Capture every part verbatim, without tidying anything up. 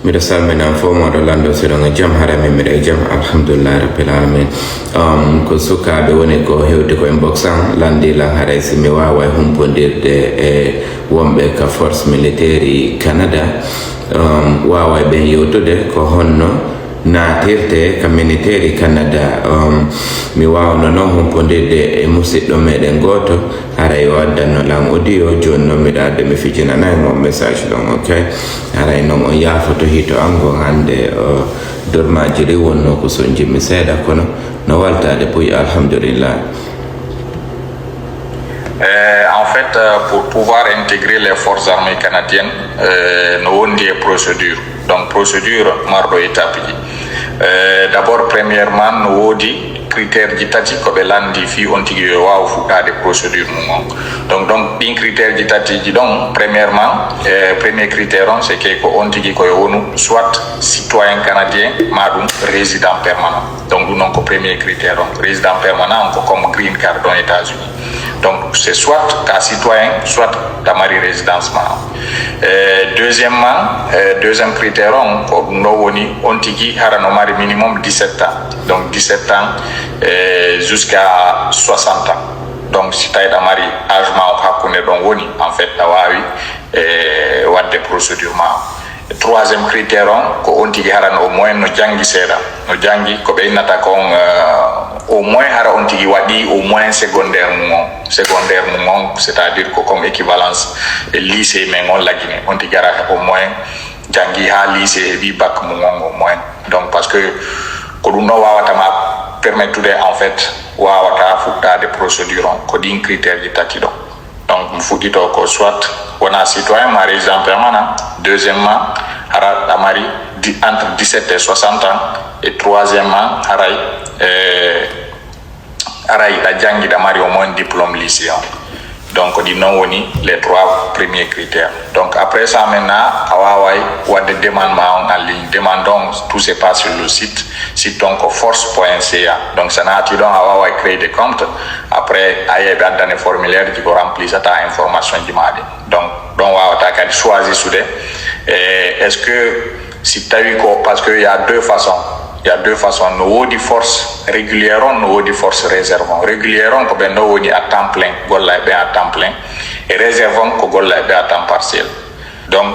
Miɗo salmina fof moɗo lanndo, siɗon e jam? Hara min miɗo e jam, alhamdulillahi rabbil alamin. Um, ko sukaaɓe woni ko hewti ko inbox an, lanndi lan haray si mi waaway humpondirde e wonɓe ka force militaire Canada, um, waaway ɓen yewtude ko honno naatirte ka militaire Canada. Um, mi waawno noon humpondirde e musiɗɗo meɗen gooto, haray o addanno lan audio, jooni noon miɗo adda mi fijinanay mo message ɗon, ok? Haray noon on yaafoto hito an ngon hannde, uh, dormaaji ɗi wonno ko sonjinmi seeɗa, kono no waltaade buy, alhamdulillah. Euh, en fait, euh, pour pouvoir intégrer les forces armées canadiennes, euh, no wondi e procédure. Donc, procédure marɗo étape ji. Euh, d'abord, premièrement, no woodi critère ji tati ko ɓe lanndi fii on tigi yo waaw fuɗɗaade procédure mum on. Donc, donc ɗin critère ji tati ji ɗon, premièrement, euh, premier critère on, c'est que ko on tigi ko yo wonu soit citoyen canadien, ma ɗum résident permanent. Donc, ɗum noon ko premier critère on. Résident permanent on ko comme green card on États-Unis. Donc, c'est soit ka citoyen, soit ta mari résidence ma. Euh, deuxièmement, euh, deuxième critère on, ko ɗum ɗo woni on tigi hara no mari minimum dix-sept ans. Donc, dix-sept ans, euh, jusqu'à soixante ans. Donc, si tawi ɗa mari âge ma o hakkunde ɗon woni, en fait, a waawi, euh, waɗde procédure ma. Troisième critère on, ko on tigi hara no au moins no janngi seeɗa. No janngi, ko ɓe innata kon, euh, au moins hara on tigi waɗi au moins secondaire mum on. Secondaire mum on, c'est-à-dire ko comme équivalence e lycée men on Lagine. On tigi hara au moins janngi haa lycée, heɓi bac mum on au moins. Donc, parce que ko ɗum ɗon waawata ma permettude, en fait, waawata fuɗɗaade procédure on. Ko ɗin critère ji tati ɗon. Donc, mi fuɗɗito ko soit wona citoyen ma résident permanent, deuxièmement, hara ɗa mari di-, entre dix-sept et soixante ans, et troisièmement, haray, eh, haray ɗa janngi, ɗa mari au moins diplôme lycée on. Donc, ɗin noon woni les trois premiers critères. Donc, après ça, maintenant, a waaway waɗde demande ma on en ligne. Demande on, tout se passe sur le site. Site on ko force point C A. Donc, so naati ɗon, a waaway créer de compte. Après, a yehi ɓe addane formulaire ji ko remplissata information ji ma ɗin. Donc, ɗon waawata kadi choisisude, eh, est-ce que si tawi ko, parce que il y a deux façons. Il y a deux façons. No woodi force régulière on, no woodi force réserve on. Régulière on ko ɓen ɗo woni à temps plein, golla e ɓen à temps plein. E réserve on ko golla e ɓen à temps partiel. Donc,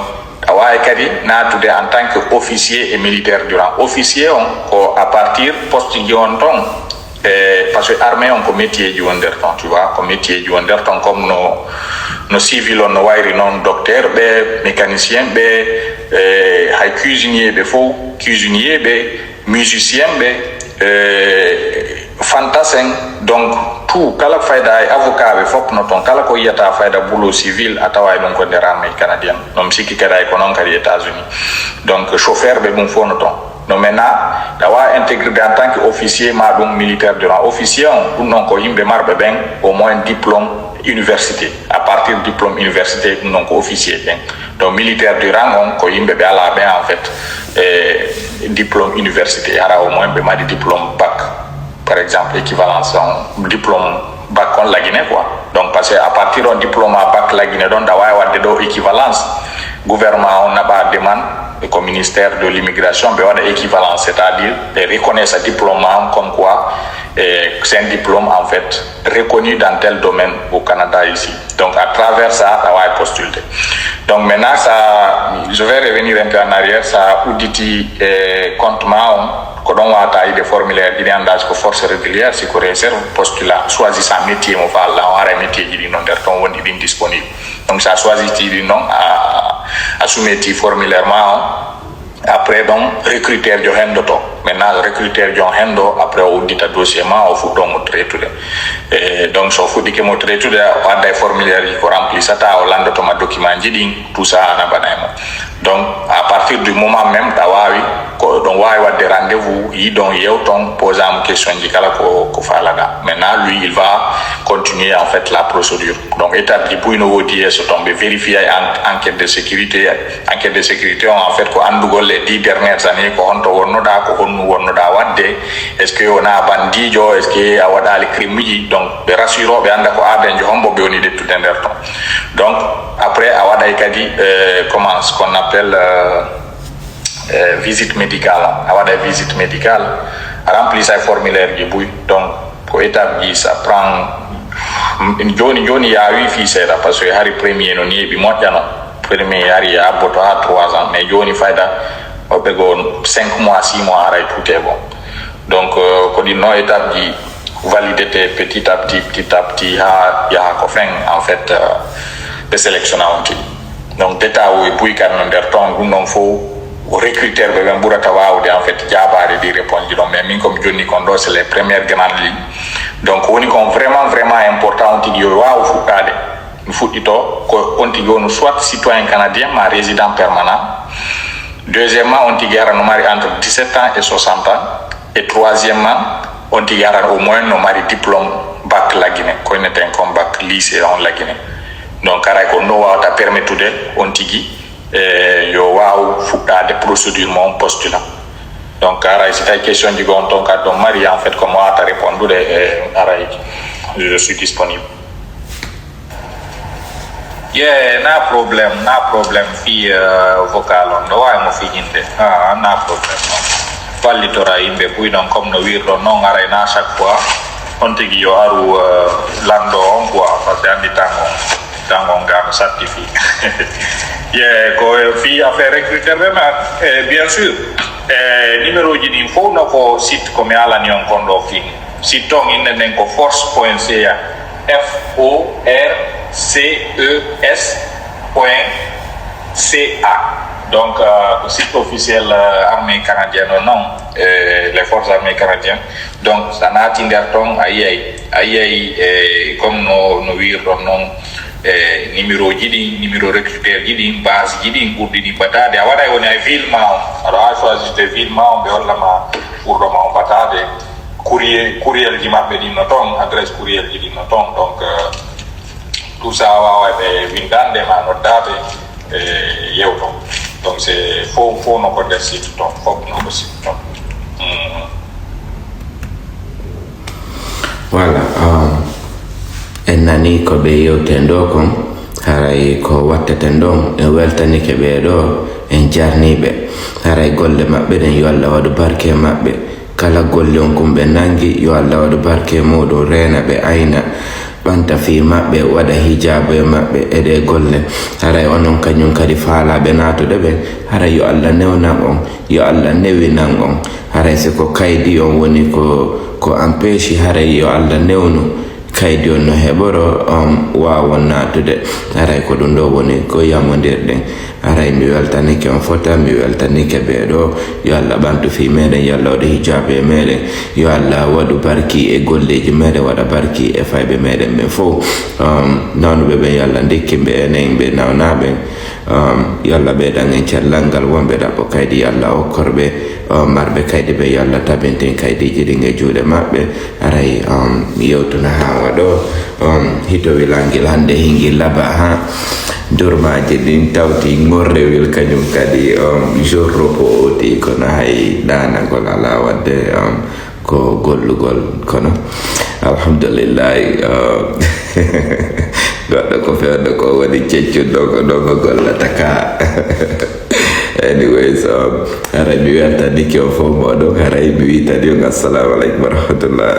a waawi kadi naatude en tant que officier et militaire durant. Officier on ko à partir poste ji on ton, eh, parce que armée on ko métier ji won nder ton, tu vois, ko métier ji won nder ton, comme no, no civil on no wayri noon, docteur ɓe, mécanicien ɓe, eh, hay cuisinier ɓe fof, cuisinier ɓe, musicien ɓe, eh, fantasin, donc tout, kala fayda e avocat ɓe fof no ton, kala ko yiyata fayda boulot civil, a tawa e ɗum ko nder armée canadienne. No mi sikki kadi ay ko noon kadi États-Unis. Donc chauffeur ɓe ɗum fof no ton. No maintenant, a waawa intégré en tant que officier ma ɗum militaire de rang. Officier on, ɗum ɗon ko yimɓe marɓe ɓen au moins diplôme université. À partir diplôme université, ɗum ɗon ko officier ɓen. Donc militaire de rang on, ko yimɓe ɓe alaa ɓen en fait, eh, diplôme université. Hara au moins ɓe mari diplôme bac, par exemple, équivalence on, diplôme bac on Lagine quoi. Donc, parce que à partir on diplôme à bac Lagine ɗon, ɗa waawi waɗde ɗo équivalence. Gouvernement on naɓa demande, e ko ministère de l'immigration, ɓe waɗa équivalence, c'est-à-dire ɓe reconnaît sa diplôme ma on comme quoi, eh, c'est un diplôme en fait reconnu dans tel domaine au Canada ici. Donc, à travers ça, ɗa waawi postuler. Donc, maintenant, ça, je vais revenir un peu en arrière, ça udditi, eh, compte ma on, ko ɗon wata yiide formulaire ɗiɗi, anndaji ko force régulière, si ko réserve, postulat, choisi sa métier mo faalɗa on, haray métier ji ɗi no nder ton wondi ɗin disponible. Donc, sa choisiti ɗin noon, a, a soumetti formulaire ma on, après ɗon recruteur jo hendoto. Maintenant, recruteur jo on hendo, après o uddita dossier ma, o fuɗɗo mo traitude. E donc, so o fuɗɗike mo traitude, o adda e formulaire ji ko remplissata, o lanndotoma document ji ɗin, tout ça ana bana e mo. Donc, à partir du moment même, a waawi, ko ɗon waawi waɗde rendez-vous, yiɗon, yewton, posa mo question ji kala ko, ko faalaɗa. Maintenant, lui, il va continuer en fait la procédure. Donc, étape ji buy no woodi yeeso ton, ɓe vérifier en-, enquête de sécurité. Enquête de sécurité on, en fait, ko anndugol les dix dernières années, ko honto wonnoɗa, ko honnu wonnoɗa waɗde, est-ce que wona bandijo, est-ce que a waɗali crime uji. Donc, ɓe rassuro, ɓe annda ko abenjo hombo ɓe woni ƴettude nder ton. Donc, après, a waɗay kadi, euh, comment, ce qu'on appelle, euh, Eh, visite médicale, a waɗa visite médicale, a remplissay formulaire ji buy. Donc ko étape ji, ça prend, jooni jooni yaawi fii seeɗa, parce que hari premier no neeɓi moƴƴa no. Premier hari abboto ha trois ans, mais jooni fayda woɓɓe goo cinq mois, six mois, haray tout est bon. Donc euh, ko ɗin no étape ji validité petit à petit, petit à petit, ha yaha ko fin, en fait euh, ɓe sélectionna on tigi. Donc détail o e buy kan no nder ton, ɗum ɗon fof recruteur ɓe ɓen ɓurata waawde en fait jaabaade ɗi réponse ji ɗon, mais min komi jonni kon ɗo, c'est les premières grandes lignes. Donc woni kon vraiment vraiment important, on tigi yo waaw fuɗɗaade. Mi fuɗɗito ko on tigi wonu soit citoyen canadien ma résident permanent. Deuxièmement, on tigi hara no mari entre dix-sept ans et soixante ans. Et troisièmement, on tigi hara au moins no mari diplôme bac lagine, ko inneten kon bac lycée on lagine. Donc haray ko no wawata permettude on tigi e yo waaw fuɗɗaade procédure mo on postula. Donc haray si tawi question ji goo on ton kadi ɗon mari, en fait ko mo wawata répondude e haray je suis disponible. Ye na problème, na problème fii euh, vocal on ɗo waawi mo fiñinde. Ah, na problème non. Wallitora yimɓe buy ɗon comme no wirɗon noon, aray na chaque fois on tigi yo aru euh, lanndo on quoi, parce que anndi tango tango nga no satti fii. Ye ko fii affaire recruteur ɓe ma eh, bien sûr eh, numéro ji ɗin fof no ko site ko mi alani on kon ɗo fii. Site on innde nden ko force point c a, f o r c e s point c a. Donc euh, ko site officiel euh, armée canadienne o noon, euh, les forces armées canadiennes. Donc sa naati nder ton a yiyay a yiyay e comme no no wirɗon noon e numéro ji ɗin, numéro recruteur ji ɗin, base ji ɗin ɓurɗi ɗin ɓataade, a waɗay woni ay ville ma on, aɗa waawi choisirde ville ma on, ɓe holla ma ɓurɗo ma on ɓataade. Courrier courriel ji maɓɓe ɗin no toon, adresse courriel ji ɗin no toon. Donc euh, tout ça a waaway ɓe winndande ma noddaade e yewto. Donc c'est fof fof no ko nder site toon, fof no ko site toon. Mm. Voilà, um, en nanii ko ɓe yewten ɗoo kon, haray ko watteten ɗon, en weltanike ɓee ɗoo, en jarnii ɓe. Haray golle maɓɓe ɗen, yo Alla waɗu barke e maɓɓe. Kala golle on kun ɓe nanngi, yo Alla waɗu barke e muuɗum, reena ɓe, ayna, ɓanta fii maɓɓe, waɗa hijaabu e maɓɓe e ɗee golle. Haray onon kañum kadi faalaaɓe naatude ɓen, haray yo Alla newnan on, yo Alla newinan on. Haray si ko kaydi on woni ko ko empêche, haray yo Alla newnu kaydi on no heɓoro on waawon naatude. Haray ko ɗum ɗoo woni ko yamondirɗen. Haray mi weltanike on fota, mi weltanike ɓee ɗoo. Yo Alla ɓantu fii meɗen, yo Alla waɗu hijaabu e meɗen. Yo Alla waɗu barki e golleeji meɗen, waɗa barki e fayɓe meɗen ɓen fow. Um, nawnuɓe ɓen, yo Alla ndikkin ɓe enen ɓe nawnaa ɓen. Um, yo Alla ɓeydan en cellal ngal, wonɓe ɗaɓɓo kaydi, yo Alla okkor ɓe. Um, marɓe kaydi ɓe, yo Alla tabintin kaydiiji ɗin e juuɗe maɓɓe. Haray um, mi yewtuna haa waɗo um, hito wilangel hannde hingil laba ha durmaaji ɗin tawti ŋorrewel kañum kadi um, jour repos oti kono hay ɗaanagol alaa waɗde um, ko gollugol kono alhamdulillahi um, goɗɗo ko fewndo ko woni ceccunɗo ko ɗo ko gollata ka anyways um, haray mi weltanike o fof moɗon haray mi witani on assalamu aleykum warahmatullah.